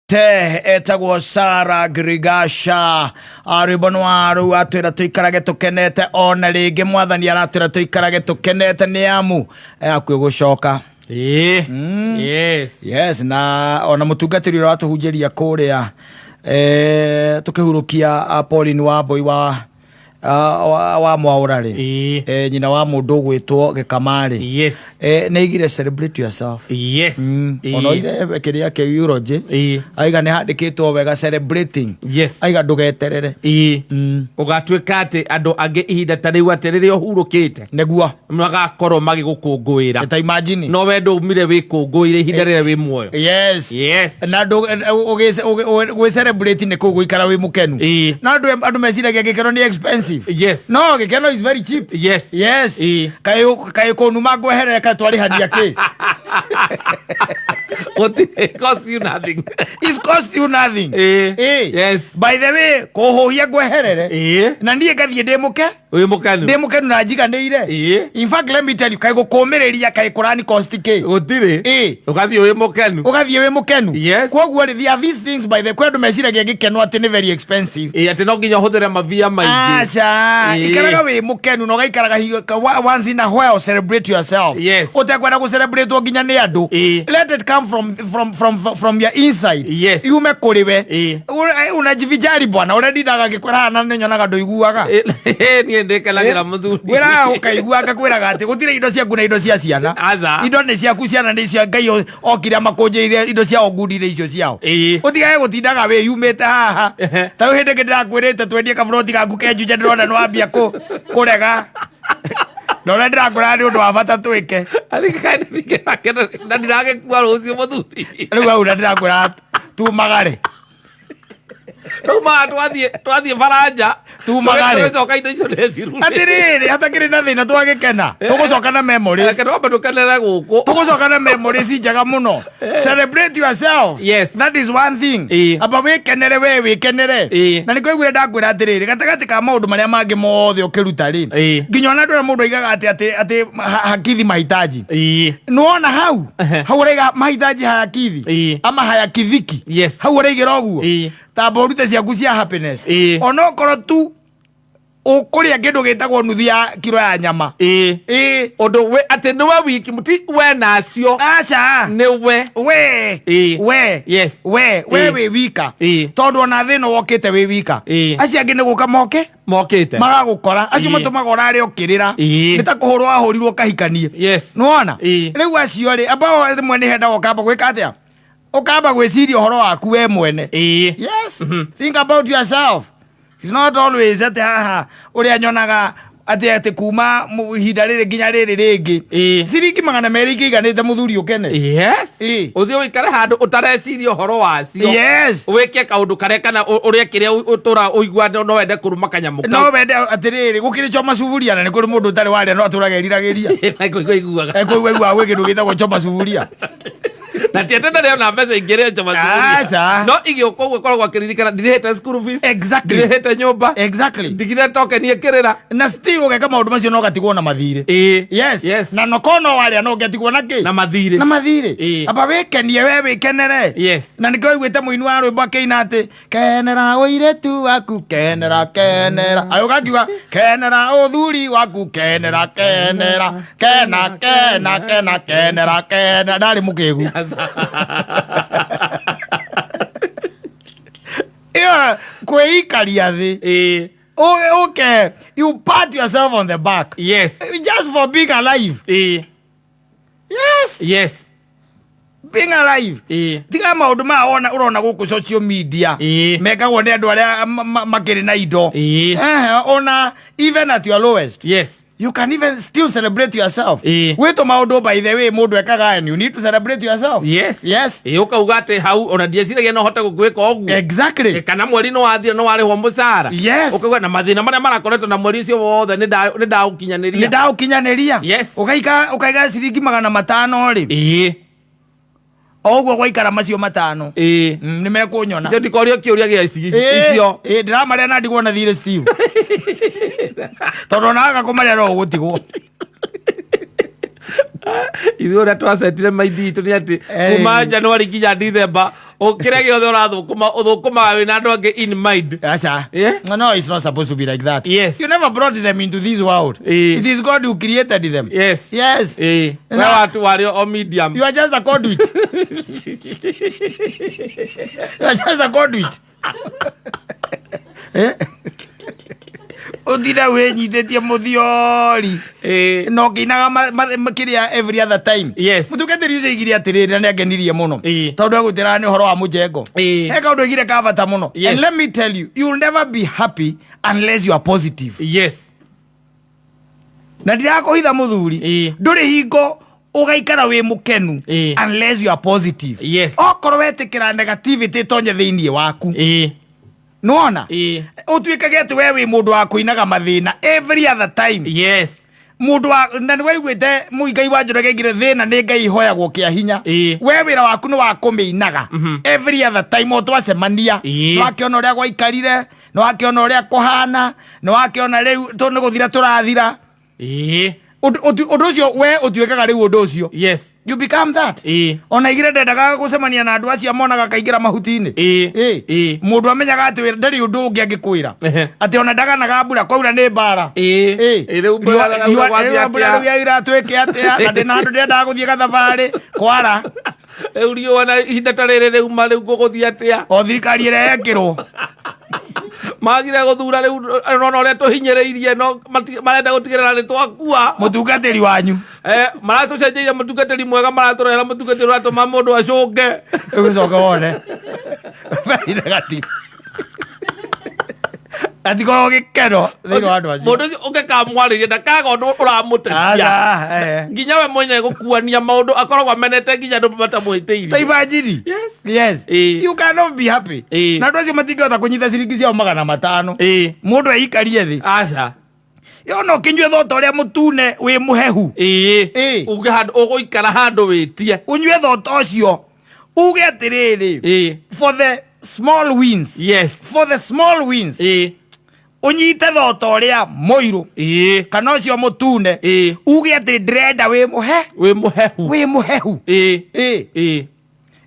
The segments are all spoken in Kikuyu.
Te etagwo Sara Grigasha rwĩmbo nĩ wa rũu atwĩra tũikarage tũkenete ona rĩngĩ mwathani aratwĩra tũikarage tũkenete nĩ amu hakuhĩ gũcoka. Ĩĩ. Yes. Yes, na ona mũtungatĩri ũrĩa watũhunjĩria kũrĩa tũkĩhurũkia Pauline Wambui wa wa Mwaũra rĩ. Nyina wa mũndũ ũgwĩtwo Gĩkamarĩ. Nĩ aigire celebrate yourself. Ona oire kĩrĩa kĩu eulogy. Aiga nĩ handĩkĩtwo wega celebrating. Aiga ndũgeterere. Ũgatuĩka atĩ andũ angĩ ihinda ta rĩu atĩ rĩrĩa ũhurũkĩte nĩguo magakorwo magĩgũkũngũĩra. Ta imagine. No we ndũmire wĩkũngũĩre ihinda rĩrĩa wĩ muoyo. Na gwĩ celebrate nĩ kũu gũikara wĩ mũkenu. Na andũ meciragia gĩkeno nĩ expensive. No gĩkeno is very cheap. Kaĩ kũnuma ngweherere kaĩ twarĩhania kĩ? Gũtirĩ cost you nothing. It's cost you nothing. By the way, kũhũhia ngweherere. Na niĩ ngathiĩ ndĩ mũke. Wĩ mũkenu. Ndĩ mũkenu na njiganĩire. In fact, let me tell you, kaĩ gũkũmĩrĩria kaĩ kũrani cost kĩ? Gũtirĩ. Ũgathiĩ wĩ mũkenu. Ũgathiĩ wĩ mũkenu. Koguo rĩ, there are these things, by the kwĩ andũ meciragia gĩkeno atĩ nĩ very expensive. Ĩĩ, atĩ no nginya ũhũthĩre mabia maingĩ. Aca. Ikaraga wĩ mũkenu na ũgaikaraga once in a while celebrate yourself. Ũtekwenda gũ celebrate nginya nĩ andũ. Let it come from your inside. Yume kũrĩ we. Unajivijari bwana, ũrĩa ndindaga ngĩkwĩra haha na nĩnyonaga ndũiguaga. Niĩ ndĩkenagĩra mũthuri. Wĩraga ũkaigua ngakwĩraga atĩ gũtirĩ indo ciaku na indo cia ciana. Aca. Indo nĩ ciaku, ciana nĩ cia Ngai okire amakũnjĩire indo ciao ngundi-inĩ icio ciao. Ũtigage gũtindaga wĩyumĩte haha. Ta rĩu hĩndĩ ĩngĩ ndĩrakwĩrĩte twendie kaburoti gaku ke Juja, ndĩrona nĩ wambia kũrega. Na ũrĩa ndĩrakwĩra nĩ ũndũ wa bata twĩke. Na ndiragĩkua rũciũ mũthuri. Rĩu hau na ndĩrakwĩra tumagare. Rĩu ma twathiĩ baranja. Tumagare. Tũgĩcoka indo icio nĩ thiru. Atĩrĩrĩ, hatakĩrĩ na thĩna twagĩkena. Tũgũcoka na memories. Reke twambe tũkenere gũkũ. Tũgũcoka na memories njega mũno. Celebrate yourself. That is one thing. Amba wĩkenere we wĩkenere. Na nĩkĩo ũiguire ndakwĩra atĩrĩrĩ, gatagatĩ ka maũndũ marĩa mangĩ mothe ũkĩruta rĩ. Nginya ona andũ arĩa mũndũ aigaga atĩ hakithi mahitaji. Nĩwona hau? Hau ũraiga mahitaji hayakithi. Ama hayakithiki. Hau ũraigĩra ũguo. Tamba ũrute ciaku cia happiness. Onokorwo tu ũkũrĩa kĩndũ gĩtagwo nuthu ya kiro ya nyama. Ũndũ we atĩ nĩwe wiki ti we nacio. Aca. Nĩwe. We. We. We. We wĩ wika. Tondũ ona thĩ ĩno wokĩte wĩ wika. Acio angĩ nĩ gũka moke. Mokĩte. Magagũkora. Acio matũmaga ũrare ũkĩrĩra. Nĩ ta kũhũrwo wahũrirwo ũkahikanie. Nĩwona? Rĩu acio rĩ, amba rĩmwe nĩ hendaga ũkamba gwĩka atĩa? Ũkamba gwĩciria ũhoro waku we mwene. Yes. Think about yourself. It's not always atĩ haha ũrĩa nyonaga atĩ kuma ihinda rĩrĩ nginya rĩrĩ rĩngĩ. Ciringi 200 ingĩiganĩte mũthuri ũkene. Ũthiĩ ũikare handũ ũtareciria ũhoro wacio. Wĩke kaũndũ karĩa kana ũrĩe kĩrĩa ũtũra ũigua no wende kũrũma kanyamũ kau. No wende atĩrĩrĩ, gũkĩrĩ choma suburia na nĩ kũrĩ mũndũ ũtarĩ warĩa no atũraga eriragĩria. Na kũigua aiguaga. Kũigua aiguaga gwĩ kĩndũ gĩtagwo choma suburia. Na ti atĩ ndarĩ ona mbeca ingĩrĩa choma suburia. Aca. No igĩũka ũguo ĩkoragwo akĩririkana ndirĩhĩte school fees. Ndirĩhĩte nyũmba. Ndigire tokeni ĩkĩrĩra. Na still ũgeka maũndũ macio no ũgatigwo na mathirĩ. Na noko no warĩa no ũngĩatigwo na kĩ? Na mathirĩ. Na mathirĩ. Amba wĩkenie we wĩkenere. Na nĩkĩo ũiguĩte mũini wa rwĩmbo akĩina atĩ kenera ũirĩtu waku, kenera, kenera. Agĩũka akiuga kenera ũthuri waku, kenera, kenera, kena, kena, kena, kenera, kenera. Ndarĩ mũkĩgu. Ĩyo kwĩikaria thĩ. Okay, you pat yourself on the back. Just for being alive. Yes. Being alive. Tiga maũndũ maya wona ũrona gũkũ social media. Mekagwo nĩ andũ arĩa makĩrĩ na indo. Ona even at your lowest. You can even still celebrate yourself. Gwĩtwo maũndũ by the way mũndũ ekaga and you need to celebrate yourself. Ũkauga atĩ hau ona ndieciragia no hote gũgwĩka ũguo. Kana mweri nĩ wathira nĩ warĩhwo mũcara. Ũkauga na mathĩna marĩa marakoretwo na mweri ũcio wothe nĩ ndaũkinyanĩria. Nĩ ndaũkinyanĩria. Ũkaiga ciringi 500 rĩ. O ũguo gwaikara macio 500. Nĩ mekũnyona. Icio ndikorio kĩũria gĩa icio. Ndĩramarĩa na ndigwo na thirĩ Steve. Tondũ ona aga kũmarĩa no ũgũtigwo. Ithuĩ ũrĩa twacetire maindi itũ nĩ atĩ Eh. kuma Januari nginya Dithemba kĩrĩa gĩothe ũrathũkũma ũthũkũmaga wĩna andũ angĩ in mind. Aca. Yeah. No, no, it's not supposed to be like that. Yes. You never brought them into this world. Eh. It is God who created them. Yes. Yes. Ĩĩ. We Na- watu warĩ o medium. You are just a conduit. You are just a conduit. Eh? Ũtinde wĩnyitĩtie mũthiori Ĩĩ. na ũkĩinaga kĩrĩa every other time. Yes. Mũtungatĩri ũcio aigire atĩrĩrĩ na nĩangenirie mũno Ĩĩ. tondũ egũtĩraga nĩ ũhoro wa mũjengo. Ĩĩ. He kaũndũ aigire ka bata mũno. Yes. And let me tell you, you will never be happy unless you are positive. Yes. Na ndirakũhitha mũthuri, Ĩĩ. ndũrĩ hingo ũgaikara wĩ mũkenu Ĩĩ. unless you are positive. Yes. Okorwo wetĩkĩra negativity ĩtonye thĩinĩ waku, Ĩĩ. nĩwona Ĩĩ. ũtuĩkage atĩ we wĩ mũndũ wa kũinaga mathĩna every other time. Yes. Mũndũ wa na nĩ waiguĩte mũigai wa Njoroge aigire thĩna nĩ Ngai ihoyagwo kĩa hinya. Ĩĩ. We wĩra waku nĩ wa kũmĩinaga every other time o twacemania. Ĩĩ. Nĩ wakĩona ũrĩa gwaikarire, nĩ wakĩona ũrĩa kũhana, nĩ wakĩona rĩu nĩ gũthira tũrathira. Ĩĩ. Ũndũ ũcio we ũtuĩkaga rĩu ũndũ ũcio. Yes. You become that. Ĩĩ. Ona igire ndendaga gũcemania na andũ acio monaga kaingĩra mahuti-inĩ. Ĩĩ. Ĩĩ. Ĩĩ. Mũndũ amenyaga atĩ ndarĩ ũndũ ũngĩ angĩkwĩra. Ehe. Atĩ ona ndaganaga mbura kwaura nĩ mbara. Ĩĩ. Ĩĩ. Ĩĩ, rĩu mbura Riũa- gwathiĩ riũa mbura atĩa? rĩu yaura twĩke atĩa na ndĩna handũ ndĩrendaga gũthiĩ gathabarĩ kwara. Rĩu riũa na ihinda ta rĩrĩ rĩu ma rĩu gũgũthiĩ atĩa? O thirikari ĩrĩa yekĩrwo. Magire gũthura rĩu nona ũrĩa tũhinyĩrĩirie no marenda gũtigĩrĩra nĩ twakua. Mũtungatĩri wanyu. Maratũcenjeirie mũtungatĩri mwega maratũrehera mũtungatĩri ũratũma mũndũ acũnge. Ũgĩcoka wone. Very negative. Atikorwo gĩkeno thĩinĩ wa andũ acio. Mũndũ ũcio ũngĩkamwarĩria ndakaga ũndũ ũramũtetia. Aca, eh. Nginya we mwene gũkuania maũndũ akoragwo amenete nginya andũ Ta matamũhĩtĩirie. imagine. Yes. Yes. Ĩĩ. You cannot be happy. Ĩĩ. Na andũ acio matingĩhota kũnyita ciringi ciao 500. Ĩĩ. Mũndũ eikarie thĩ. Aca. Yo no ũkĩnyue thota ũrĩa mũtune wĩ mũhehu. Ĩĩ. Ĩĩ. Uge handũ ũgũikara handũ wĩtie. Ũnyue thota ũcio. Uge atĩrĩrĩ. Ĩĩ. For the small wins. Yes. For the small wins. Ĩĩ. Ũnyite thota ũrĩa mũirũ. Ĩĩ. Kana ũcio mũtune. Ĩĩ. Uge atĩ ndĩrenda wĩ mũhe. Wĩ mũhehu. Wĩ mũhehu. Ĩĩ. Ĩĩ. Ĩĩ.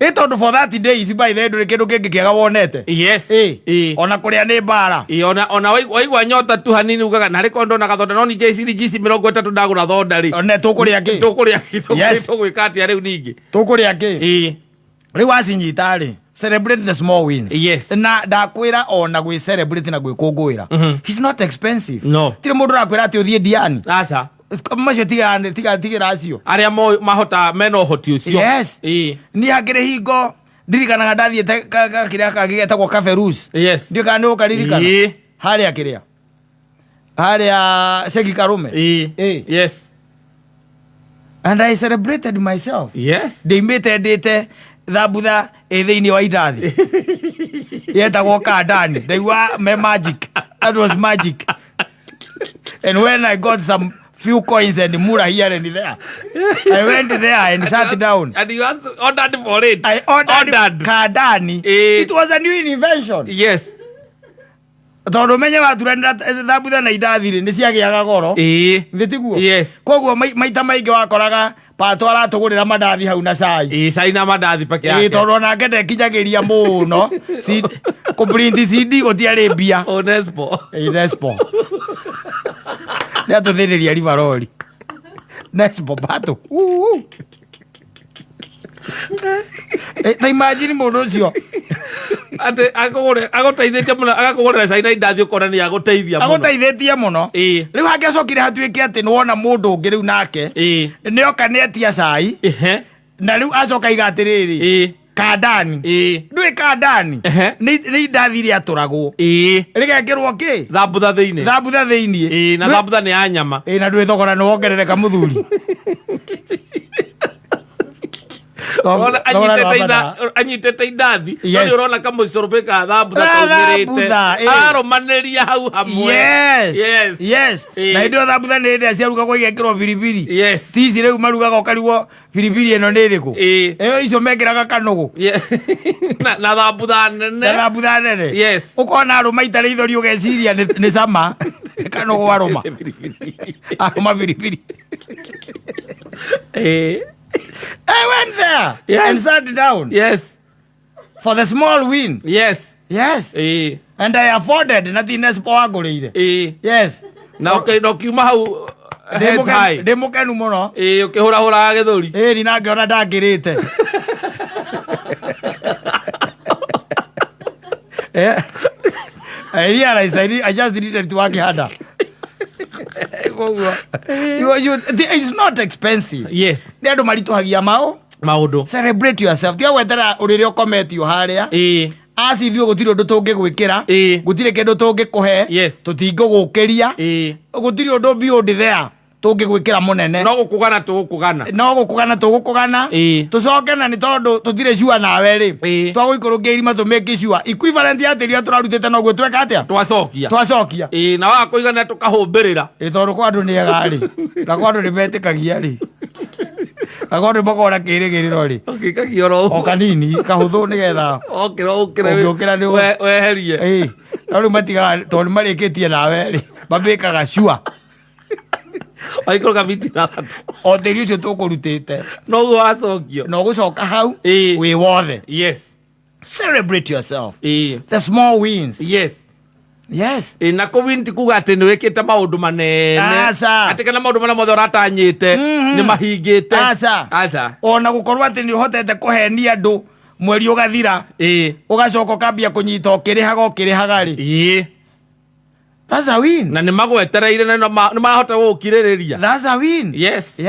Ĩ tondũ for 30 days by the way ndũrĩ kĩndũ kĩngĩ kĩega wonete. Yes. Ĩĩ. Ĩĩ. Ona kũrĩa nĩ mbara. Ĩĩ, ona waigua nyota tu hanini ugaga narĩ korwo ndona gathonda no ningĩ ciringi ici 30 ndagũra thonda rĩ. One tũkũrĩa kĩ? Tũkũrĩa kĩ? Yes. Tũgwĩka atĩa rĩu ningĩ? Tũkũrĩa kĩ? Ĩĩ. Rĩu wacinyita rĩ, celebrate the small wins. Yes. Na ndakwĩra ona gwĩ celebrate na gwĩkũngũĩra. It's not expensive. No. Tirĩ mũndũ ũrakwĩra atĩ ũthiĩ Diani. Aca. Macio tiga tigĩra acio. Arĩa mahota mena ũhoti ũcio. Yes. Ĩĩ. Niĩ hakĩrĩ hingo ndirikanaga ndathiĩte kĩrĩa kangĩ getagwo Cafe Rouge. Yes. Ndiũĩ kana nĩ ũkaririkana. Ĩĩ. Harĩa kĩrĩa. Harĩa Ceki Karume. Ĩĩ. Ĩĩ. Yes. And I celebrated myself. Yes. Ndĩimĩte ndĩte thambutha ĩ thĩinĩ wa indathi. Yetagwo kandani. Ndaigua me magic. That was magic. And when I got some few coins and mura here and there, I went there and sat down. And you asked, ordered for it. I ordered, Ordered. kandani. Eh. It was a new invention. Yes. Tondũ menye waturanĩra thambutha na indathi rĩ, nĩ ciagĩaga goro. Ĩĩ. Thĩ tiguo? Yes. Koguo maita maingĩ wakoraga patũ aratũgũrĩra mandathi hau na cai. Ĩĩ, cai na mandathi peke Ĩĩ, yake. tondũ onake ndekinyagĩria mũno. Kũprint CD gũtiarĩ mbia. Onespo. Ĩĩ, Nespo. Nĩ atũthĩnĩria ribarori. Nespo batũ. Uu. Ta imagine mũndũ ũcio. Atĩ agũteithĩtie mũno, agakũgũrĩra cai na indathi ũkona nĩ agũteithia mũno. Agũteithĩtie mũno. Ĩĩ. Rĩu hangĩacokire hatuĩke atĩ nĩ wona mũndũ ũngĩ rĩu nake. Ĩĩ. Nĩ oka nĩ etia cai. Ehe. Na rĩu acoka aiga atĩrĩrĩ. Ĩĩ. Kandani. Ĩĩ. Ndũĩ kandani. Ehe. Nĩ indathi rĩatũragwo. Ĩĩ. Rĩgekĩrwo kĩ? Thambutha thĩinĩ. Thambutha thĩinĩ. Ĩĩ, na thambutha nĩ ya nyama. Ĩĩ, na ndũĩ thogora nĩ wongerereka mũthuri. Ũrona Thogora nĩ wambata. anyitĩte indathi, no Yes. nĩ ũrona kamũcũrũbĩ ka thambutha Ka kaumĩrĩte. thambutha, ĩĩ. Ararũmanĩria hau hamwe. Yes. Yes. Yes. Ĩĩ. Na hĩndĩ ĩyo thambutha nĩ ĩrĩa ciarugagwo igekĩrwo biribiri. Yes. Ti ici rĩu marugaga ũkarigwo biribiri ĩno nĩ ĩrĩkũ. Ĩĩ. Ĩyo icio mekĩraga kanũgũ. Yeah. Na thambutha nene. Na thambutha nene. Yes. Ũkona arũma itarĩ ithori ũgeciria nĩ cama. Nĩ kanũgũ arũma. Arũma biribiri. I went there and sat down for the small win. Yes. And I afforded na ti Nespo wangũrĩire. Yes. Na na ũkiuma hau heads high. Ndĩ mũkenu mũno. Ĩĩ, ũkĩhũrahũraga gĩthũri. Ĩni na ngĩona ndangĩrĩte. I realized I just needed to work harder. Koguo, it's not expensive. Nĩ andũ maritũhagia mao. Maũndũ. Celebrate yourself. Tiga gwetera ũrĩrĩ ũkometio harĩa. Aci ithuĩ gũtirĩ ũndũ tũngĩgwĩkĩra. Gũtirĩ kĩndũ tũngĩkũhe. Tũtingĩgũkĩria. Gũtirĩ ũndũ beyond there tũngĩgwĩkĩra mũnene. No gũkũgana tũgũkũgana. No gũkũgana tũgũkũgana. Tũcoke na nĩ tondũ tũtirĩ sure nawe rĩ. Twagũikũrũkia irima tũmake sure equivalent ya tĩri ũrĩa tũrarutĩte noguo tweka atĩa? Twacokia. Twacokia. Ĩĩ, na waga kũigana tũkahũmbĩrĩra. Ĩ tondũ kwa andũ nĩ ega rĩ. Na kwa andũ nĩ metĩkagia rĩ. Na kwa andũ makoragwo na kĩrĩgĩrĩro rĩ. Ũgĩkagia oro O ũguo. kanini kahũthũ nĩgetha Okĩra ũkĩre. Ũngĩũkĩra nĩ Weherie. Ĩĩ. No rĩu matigaga tondũ nĩ marĩkĩtie nawe rĩ. Mamĩkaga sure. Waikũrũka miti ithathatũ. O tĩri ũcio tũkũrutĩte. Noguo wacokio. Na ũgũcoka hau wĩ wothe. Celebrate yourself. The small wins. Yes. Ĩĩ, na kũwin ti kuga atĩ nĩ wĩkĩte maũndũ manene. Aca. Atĩ kana maũndũ marĩa mothe ũratanyĩte nĩ mahingĩte. Aca. Aca. Ona gũkorwo atĩ nĩ ũhotete kũhenia andũ mweri ũgathira. Ũgacoka ũkambia kũnyita ũkĩrĩhaga ũkĩrĩhaga rĩ. That's a win. Na nĩ magwetereire na nĩ marahota gũgũkirĩrĩria. That's a win. Yes.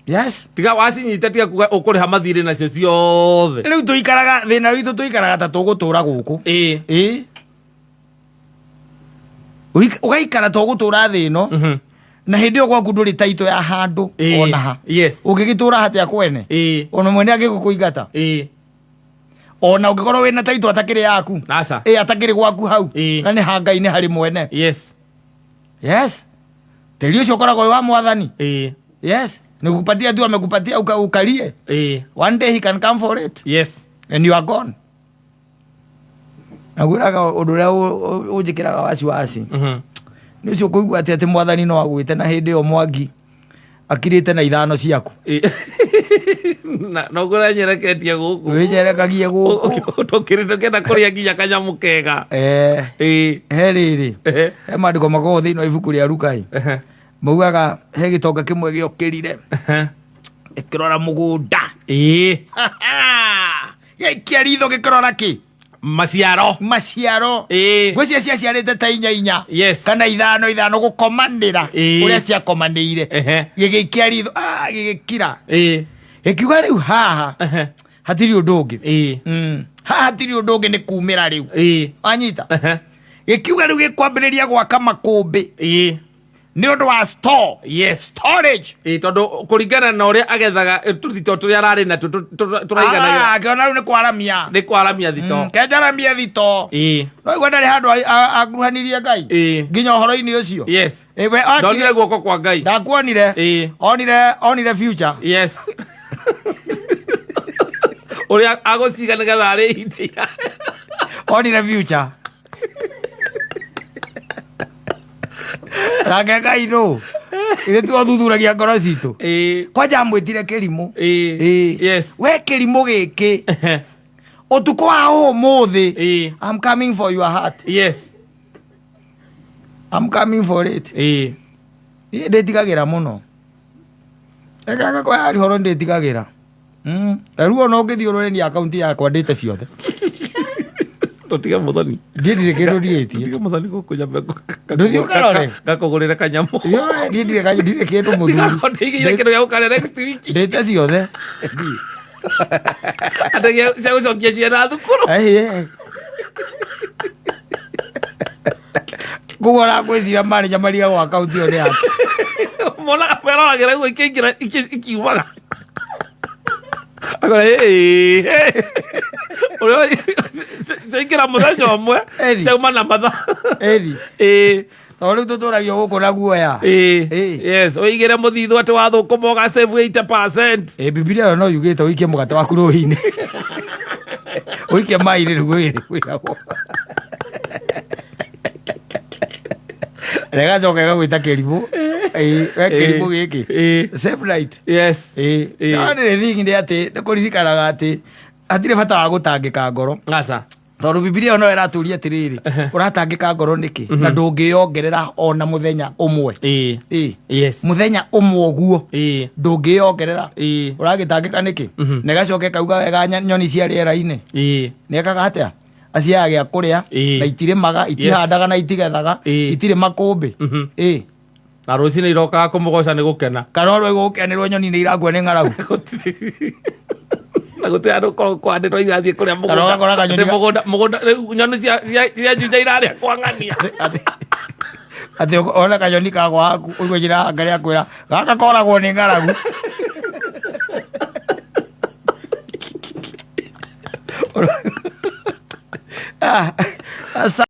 Yes. Tiga wacinyita tiga kuga ũkũrĩha mathirĩ nacio ciothe. Rĩu tũikaraga thĩna witũ tũikaraga ta tũgũtũra gũkũ. Ĩĩ. Ũgaikara ta ũgũtũra thĩ ĩno. Na hĩndĩ ĩyo gwaku ndũrĩ taito ya handũ ona ha. Ũngĩgĩtũra atĩa kwene? Ona mwene angĩgũkũingata. Ona ũngĩkorwo wĩna taito atakĩrĩ yaku. Aca. Ĩĩ, atakĩrĩ gwaku hau. Na nĩ ha Ngai nĩ harĩ mwene. Yes. Tĩri ũcio ũkoragwo wĩ wa mwathani. Yes. Nikupatia tu amekupatia ukalie. One day he can come for it. And you are gone. Nakwĩraga ũndũ ũrĩa ũnjĩkĩraga wasiwasi. Nĩ ũcio kũigua atĩ mwathani no agwĩte na hĩndĩ ĩyo Mwangi akirĩte na ithano ciaku. Na noguo ũranyereketie gũkũ. Wĩnyerekagie gũkũ. Ndũkĩrĩte ũkĩenda kũrĩa nginya kanyamũ kega. He rĩrĩ. He maandĩko makoragwo thĩinĩ wa ibuku rĩa Luka ĩ. Maugaga he gĩtonga kĩmwe gĩokĩrire. Gĩkĩrora mũgũnda. Gĩaikia ritho gĩkĩrora kĩ? Maciaro. Maciaro. Ngwĩciria ciaciarĩte ta inya inya. Kana ithano ithano gũkomanĩra. Ũrĩa ciakomanĩire. Gĩgĩikia ritho, gĩgĩkira. Gĩkiuga rĩu haha. Hatirĩ ũndũ ũngĩ. Haha hatirĩ ũndũ ũngĩ nĩ kumĩra rĩu. Wanyita? Gĩkiuga rĩu gĩkwambĩrĩria gwaka makũmbĩ. Nĩ ũndũ wa store. Storage. Ĩĩ, tondũ kũringana na ũrĩa agethaga, tũthito tũrĩa ararĩ natuo tũraiganagĩra. Akĩona rĩu nĩ kwaramia. Nĩ kwaramia thito. Kenjaramia thito. No igua ndarĩ handũ akuruhanirie Ngai. Nginya ũhoro-inĩ ũcio. We akire- Ndonire guoko kwa Ngai. Ndakuonire. Onire future. Ũrĩa agũciga nĩgetha arĩ ihinda iraya. Onire future. Nake Ngai nũ? Ithuĩ tiwe ũthuthuragia ngoro citũ. Kwanja amwĩtire kĩrimũ. We kĩrimũ gĩkĩ. Ũtukũ wa ũmũthĩ. I'm coming for your heart. I'm coming for it. Niĩ ndĩtigagĩra mũno. Reke ngakwa ya rĩhoro ndĩtigagĩra. Ta rĩu ona ũngĩthiĩ ũrore ni akaunti yakwa ndĩte ciothe. Tũtige mũthoni. Ndiĩ ndirĩ kĩndũ ndigĩtie. Tũtige mũthoni gũkũ nyambe Ndũthiĩ ũkarore? ngakũgũrĩre kanyamũ. Ndiĩ ndirĩ kĩndũ mũthuri. Ndigakorwo ndĩigĩire kĩndũ gĩa gũkarĩa next week. Ndĩte ciothe. Atĩ cia gũcokia ciana thukuru. Koguo ũrakwĩciria manager marigagwo akaunti ĩyo nĩ yake. Monaga meroragĩra ũguo ikĩingĩra ikiumaga. Akora, ĩĩ, ĩĩ. Ũrĩa ciaingĩra mũthenya ũmwe, Eri. ciauma na mathaa. Eri. Ĩĩ. Tondũ rĩu tũtũragio gũkũ na guoya. Ĩĩ. Ĩĩ. Yes, ũigĩre mũthithũ atĩ wathũkũma ũga save 80%. Ĩĩ, Bibilia ĩyo no yugĩte ũikie mũgate waku rũĩ-inĩ. Ũikie maĩ-inĩ nĩguo wĩragwo. Rĩgacoka ĩgagwĩta kĩrimũ. Ĩĩ, we kĩrimũ gĩkĩ. Same night. Yes. Ĩĩ. No nĩ thing nĩ atĩ nĩ kũririkanaga atĩ hatirĩ bata wa gũtangĩka ngoro. Aca. Tondũ Bibilia ĩyo no ĩratũria atĩrĩrĩ, ũratangĩka ngoro nĩkĩ na ndũngĩyongerera ona mũthenya ũmwe? Ĩĩ. Mũthenya ũmwe ũguo ndũngĩyongerera. Ũragĩtangĩka nĩkĩ? Na ĩgacoka ĩkauga wega nyoni cia rĩera-inĩ nĩ ekaga atĩa? Aciaga gĩa kũrĩa na itirĩmaga, itihandaga na itigethaga, itirĩ makũmbĩ. Ĩĩ. Na rũcinĩ irokaga kũmũgoca nĩ gũkena. Kana orwo ĩgũkenĩrwo nyoni nĩ irakua nĩ ng'aragu. Na gũtirĩ andũ korwo kwandĩtwo irathiĩ kũrĩa. Kana ũgakora kanyoni Atĩ mũgũnda rĩu nyoni cia Juja irarĩa kwa ng'ania. Atĩ ona kanyoni kagwa haku ũigue njĩra ngarĩa kwĩra gaka koragwo nĩ ng'aragu. Ah, asa.